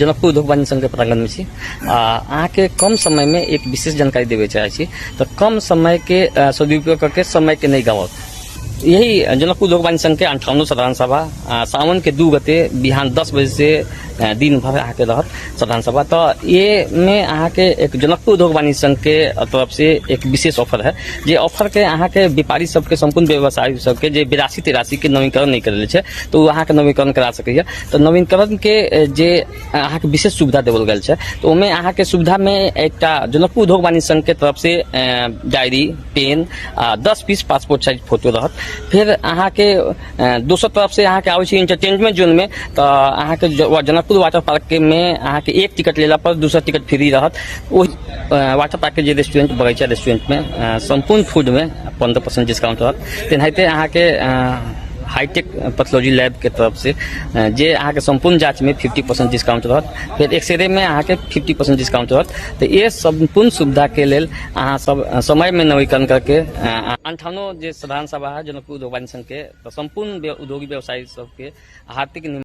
जनकपुर उद्योग वाणिज्य संघके प्रांगणमे छी। अहाँके कम समयमे एक विशेष जानकारी देबे चाहै छी। तऽ कम समयके सदुपयोग करके समयके नहि गवाउ। यही जनकपुर उद्योग वाणिज्य संघके 58 साधारण सभा सावन के 2 गते बिहान 10 बजे से दिन भर अहाँके रहत साधारण सभा। तऽ ये में अहाँके एक जनकपुर उद्योग वाणिज्य संघ के तरफ से एक विशेष ऑफर है, जे ऑफर के अहाँके व्यापारी सबके, संपूर्ण व्यवसायी सबके जे 82 83 के नवीकरण नहि करेले छै, तऽ ओ अहाँके नवीकरण करा सकैए। तऽ नवीकरण के जे अहाँके विशेष सुविधा देवल गेल छै, तऽ ओहिमे अहाँके सुविधामे एकटा जनकपुर उद्योग वाणिज्य संघ के तरफ से डायरी, पेन आ 10 पीस पासपोर्ट साइज फोटो रहत। फेर अहाँके दोसर तरफ से अहाँके आबै छै एंटरटेनमेंट जोनमे, तऽ अहाँके जनकपुर वाटर पार्क मे अहाँके एक टिकट लेला पर दोसर टिकट फ्री रहत। ओहि वाटर पार्क के जे रेस्टोरेंट, बगीचा रेस्टोरेंटमे सम्पूर्ण फूडमे 15% डिस्काउंट रहत। तेनाहिते अहाँके हाईटेक पैथोलॉजी लैब के तरफ से जे अहाँके सम्पूर्ण जाँचमे 50% डिस्काउंट रहत। फेर एक्सरे में अहाँके 50% डिस्काउंट रहत। तऽ ये सम्पूर्ण सुविधाके लेल अहाँ सब समयमे नवीकरण करके 58 जे साधारण सभा है जनकपुर उद्योग वाणिज्य संघ के, तऽ सम्पूर्ण उद्योगी व्यवसायी सबके हार्दिक